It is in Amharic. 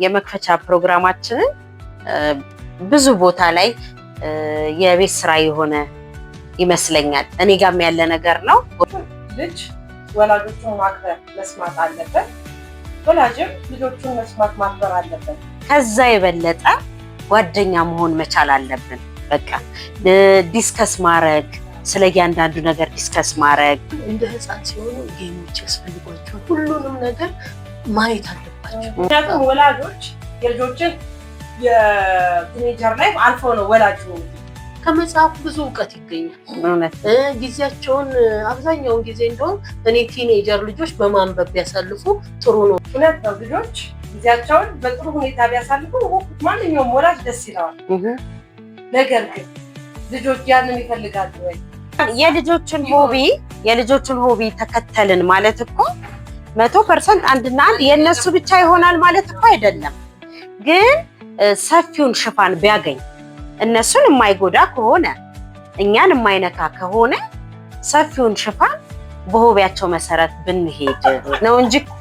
የመክፈቻ ፕሮግራማችንን ብዙ ቦታ ላይ የቤት ስራ የሆነ ይመስለኛል። እኔ ጋም ያለ ነገር ነው። ልጅ ወላጆቹን ማክበር መስማት አለበት። ወላጅም ልጆቹን መስማት ማክበር አለበት። ከዛ የበለጠ ጓደኛ መሆን መቻል አለብን። በቃ discuss ማድረግ፣ ስለ እያንዳንዱ ነገር discuss ማድረግ። እንደ ህፃን ሲሆኑ game ኦች ያስፈልጓቸዋል። ሁሉንም ነገር ማየት አለባቸው። ምክንያቱም ወላጆች የልጆችን የ teenager life አልፎ ነው ወላጅ ሆኑ። ከመጽሐፍ ብዙ እውቀት ይገኛል። እውነት። ጊዜያቸውን አብዛኛውን ጊዜ እንደውም እኔ teenager ልጆች በማንበብ ቢያሳልፉ ጥሩ ነው። እውነት ነው። ልጆች ጊዜያቸውን በጥሩ ሁኔታ ቢያሳልፉ ማንኛውም ወላጅ ደስ ይለዋል። ነገር ግን ልጆች ያንን ይፈልጋሉ ወይ? የልጆችን hobby ተከተልን ማለት እኮ 100% አንድና አንድ የእነሱ ብቻ ይሆናል ማለት እኮ አይደለም። ግን ሰፊውን ሽፋን ቢያገኝ፣ እነሱን የማይጎዳ ከሆነ፣ እኛን የማይነካ ከሆነ፣ ሰፊውን ሽፋን በ hobby ያቸው መሰረት ብንሄድ ነው እንጂ እኮ።